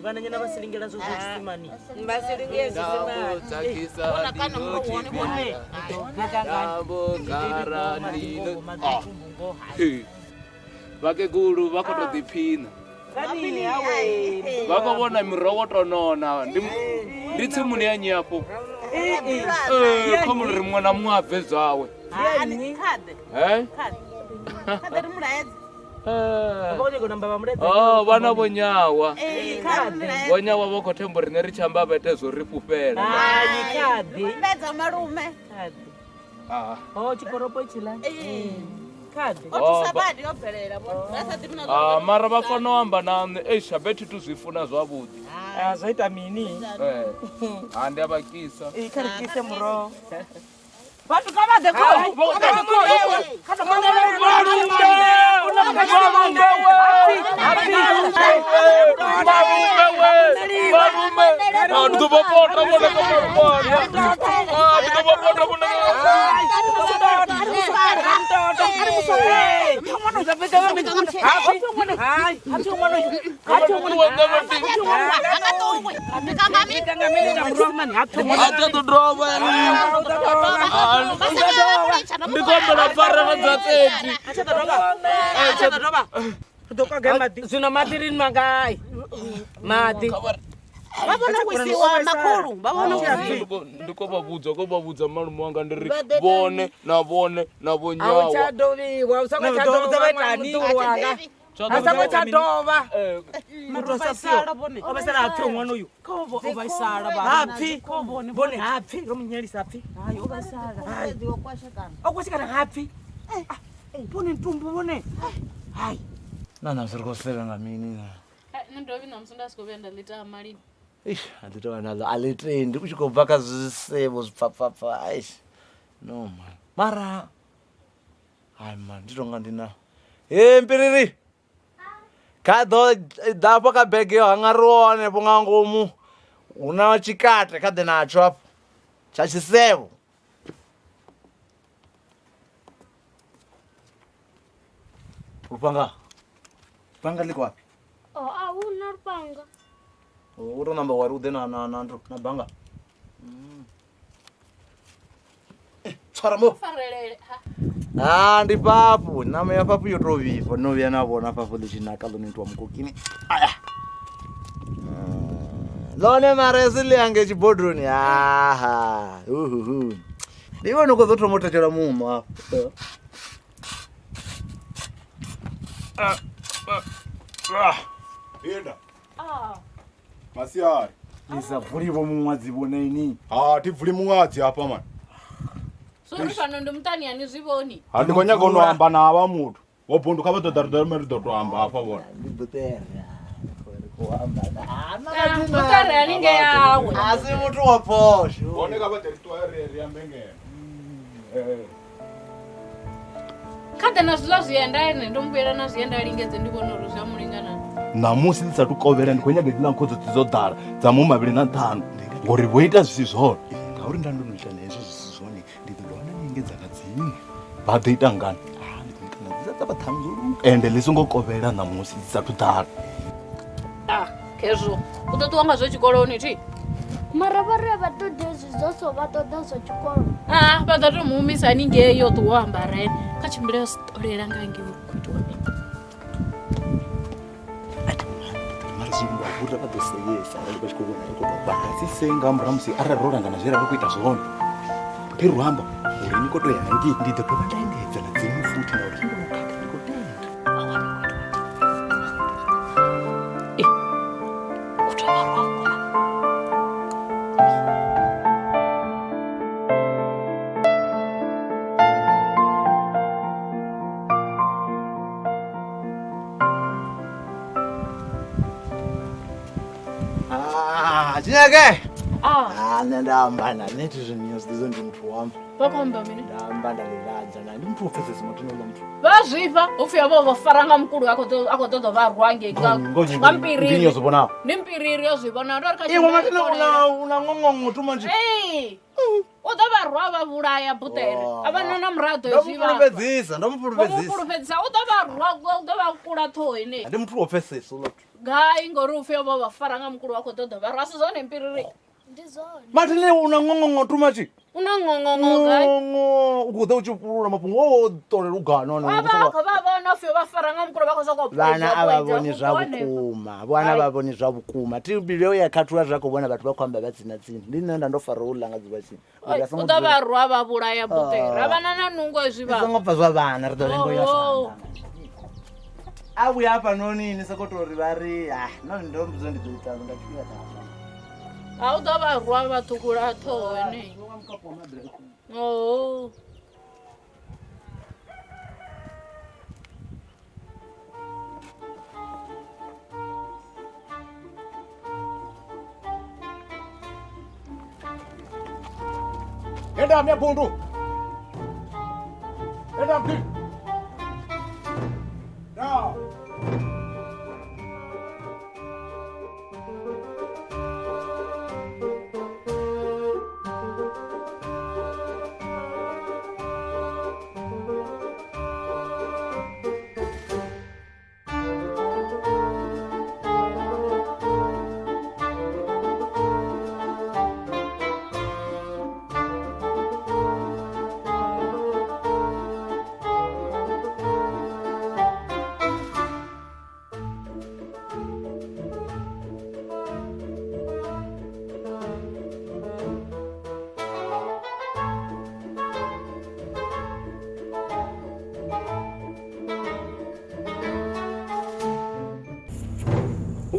Vananyana va silingela swo swisimani va silingela swisimani vakegulu va khou to ḓiphina va khou vhona miroho wo to nona ndi tsimuni ya nnyi afho khombo ri muṅwe na muṅwe a bve zwawe. Oh, vhana vho nyawa. Vho nyawa vho khou themba riṋe ri tshi amba vha ite zwo ri fhufhela. Fhedza malume. Oh, tshikoropo tshiḽa. Mara vha kona u amba na nṋe. Eish, habe thi tu zwi funa zwavhuḓi. Zwa ita mini? Ha ndi a vha kisa. Kha ri kise muroho. Vhathu kha vha ḓe Ndi khou humbela pfarelo dza 30. Zwino maḓi ri nwa gai? Maḓi. Vha vhona u isiwa makhulu, vha vhona u isiwa. Ndi khou vha vhudza, khou vha vhudza malume wanga ndi ri vhone na vhone na vho nyawa. A u tsha dovhiwa, u songo tsha dovha muḓulu wanga. A songo tsha dovha. Muthu vhaisala vhone. O vhaisala hapfi ṅwana uyu. O vhaisala vha. Hapfi. Vhone hapfi ro munyelisa hapfi. Hai o vhaisala. O kwashekana hapfi. Vhone ntumbu vhone. Hai. Na na zwi ri khou sevha nga mini na? Nṋe ndo vhi ṋamusi nda sokou vhuya nda ḽi tama lini. Eish, a ḓi tovha naḽo a ḽi tendi u tshi khou bva kha zwisevho zwipfapfapfa. Eish. No man. Mara hai man, ndi tonga ndi na. Hey Mpiriri. Kha ḓo ḓa afho kha bege yo hangariwaho hanefho nga ngomu hu na tshikate kha ḓe natsho afho tsha tshisevho. Lufhanga. Lufhanga ḽi kwafhi? Oh, a hu na lufhanga. U tou namba wari u ḓe na na na na banga. Tswara mo. Farelele. Ah, ndi fhafhu. Ṋama ya fhafhu yo tou vhifha. No vhuya na vhona fhafhu ḽi tshi naka ḽo no itiwa mukokini. Aya. Ḽone mara hezwi ḽi yange tshibodoni. Aha. Uhuhu. Ndi iwe no khou ḓo thoma u thetshela muṋo hafha. Linda. Masiari. Ni sa bvuli vho muṅwadzi vhona ini. Ha, thi bvuli muṅwadzi hafha man. So ri fhano ndi muṱani ani zwi vhoni. Ha ndi khou nyaga u no amba na havha muthu. Vho Bundu kha vha ḓo ḓa ri ḓo to amba hafha vhona. Ndi butere. Ri khou amba na. Butere ani nge yawe. A si muthu wa phosho. Vhone kha vha ḓe ri ṱuwe ri ambe ngeno. Kha ḓe na zwiḽa zwienda ene ndo muvhuyela na zwienda a lingedze ndi vhone uri zwi a mulingana. Ṋamusi ḽi sathu kovhela ndi khou nyaga hedziḽa nkho dzoṱhe dzo ḓala dza mu 25 ngori vho ita zwi si zwone. Ngauri nda ndo no ita na hezwo zwi si zwone ndi ḓo dovha nda ni engedza nga dziṅwe. Vha ḓo ita ngani? Ndi ḓo ita nga dza dza vhaṱhanu dzo luga. Ende ḽi songo kovhela ṋamusi dzi sathu ḓala. Ah, khezwo u ḓo ṱuwa ngazwo tshikoloni thi? Mara vha ri a vha ṱoḓi hezwi zwo so vha ṱoḓa zwa tshikolo. Ah, vha ḓo tou mu humisa haningei yo ṱuwa o ambara ene. Kha tshimbile a si ṱolela nga ngei uri khou itiwa mini. vha ḓo seyesa arali vha tshi khou vhona ri khou tou bva. A si sei nga murahu musi arali ro langana zwe ra ri khou ita zwone. Thi ro amba uri ni khou tou ya hangei, ndi ḓo dovha nda engedza na dziṅwe futhi ngauri thi ngo khakha, ndi khou tenda. Chineke! Ah, nṋe nda amba na nṋe thi zwi news ndi muthu wa amba. Vha khou amba mini? Nda amba nda liladza na ndi muthu wo pfesesa mathina uḽa muthu. Vha zwifha hu pfi havho vho fara nga mukulu a khou ṱoḓa vha rwa ngei nga mpiriri. Ndi zwi vhonaho. Ndi mpiriri yo zwi vhona ndo ri kha Iwe mathina una ṅoṅoṅo too much. Ee. U ḓo vha rwa vha vhulaya butere. A vha na muraḓo hezwi vha. Ndo mu fulufhedzisa. U ḓo vha rwa, u ḓo vha kula ṱhoho ine. Ndi muthu wo pfesesa uḽa muthu. Gai ngori upfi vho vha fara nga mukulu wa khou ṱoḓa vha rwa, si zwone mpiriri. Ndi zwone. Mathina una ṅoṅoṅo too much. Una ṅoṅoṅo gai. Ṅoṅo u khou ḓa u tshi fhulula mafhungo o ṱolela u gana hone. Vha khou vha vhona upfi vha fara nga mukulu vha khou sokou vhana a vha vhoni zwa vhukuma. Vhana vha vhoni zwa vhukuma. Thi bivhili ya khathula zwa khou vhona vhathu vha khou amba vha tsini na tsini. Ndi nṋe nda ndo fara uḽa nga ḓuvha tsini. U ḓo vha rwa vha vhulaya butere. A vhana na nungo hezwi vha. Songo bva zwa vhana ri ḓo lenga u ya zwa. A vhuya hafhanoni ni sokou tou ri vha ri ah no ndo mbudzo ndi ḓo ita nga tshifhinga tsha. A u ḓo vha rwa vha ṱhukhula ṱhoho ine. Oh. Enda minha bundu. Enda aqui. Não.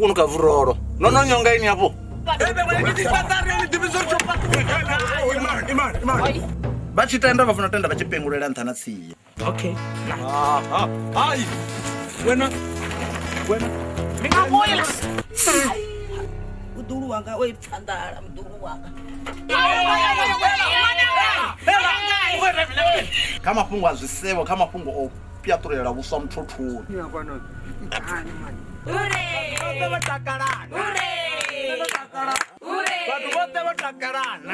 Unuka vuroro. No no nyonga ini hapo. Vha tshi tenda vha funa tenda vha tshi pengulela nṱha na tsiya. Okay. Ah ah. Ai. Wena. Wena. Ndi nga vhuyela. Mudulu wanga o ipfa nḓala mudulu wanga. Kha mafhungo a zwisevho, kha mafhungo o pyaṱulela vhuswa muthothoni. Vhathu vhoṱhe vho takalana.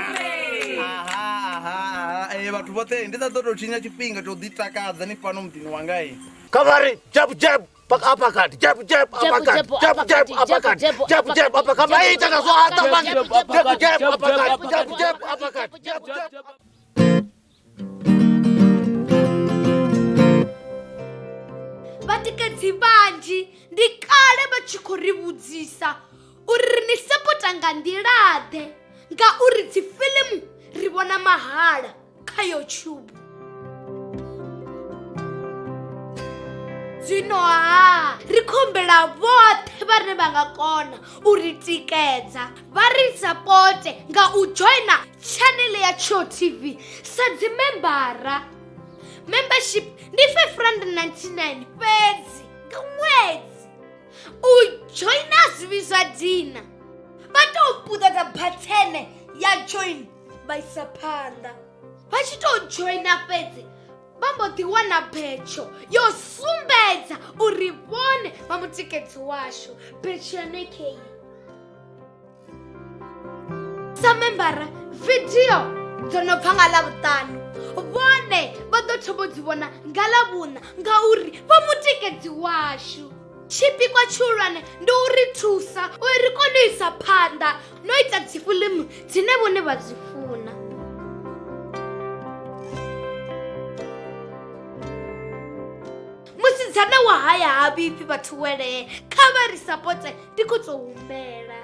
Aha aha. Vhathu vhoṱhe ndi sa ḓo tou tshinya tshifhinga tsho ḓi takadza ni fhano muḓini wanga. Kha vha ri jab jab uppercut, jab jab uppercut, jab jab uppercut, jab jab uppercut. Vha ita nga zwo aṱa mani. Jab jab uppercut, jab jab uppercut, jab jab. Vhatikedzi vhanzhi ndi kale vha tshi khou ri vhudzisa uri ri ni sapota nga nḓila-ḓe ngauri dzi fiḽimu ri vhona mahala kha YouTube. Zwino ha ri khombela vhoṱhe vhane vha nga kona u ri tikedza vha ri sapote nga u joina channel ya Tshiwo TV sa dzi membara. Membership ndi 599 fhedzi nga ṅwedzi. U joina zwi zwa dina vha tou puṱedza bathene ya join vha isa phanḓa. Vha tshi tou joina fhedzi vha mbo ḓi wana betsho yo sumbedza uri vhone vha mutikedzi washu. Betsho yone kei. Sa membara video dzo no bva nga Ḽavhuṱanu vhone vha ḓo thoma u dzi vhona nga Ḽavhuṋa ngauri vha mutikedzi washu. Tshipikwa tshihulwane ndi u ri thusa uri ri kone u isa phanḓa no ita dzi fiḽimu dzine vhone vha dzi funa. Musi Musidzana wa haya ha vhifhi vhathu welee, kha vha ri sapote, ndi khou tou humbela.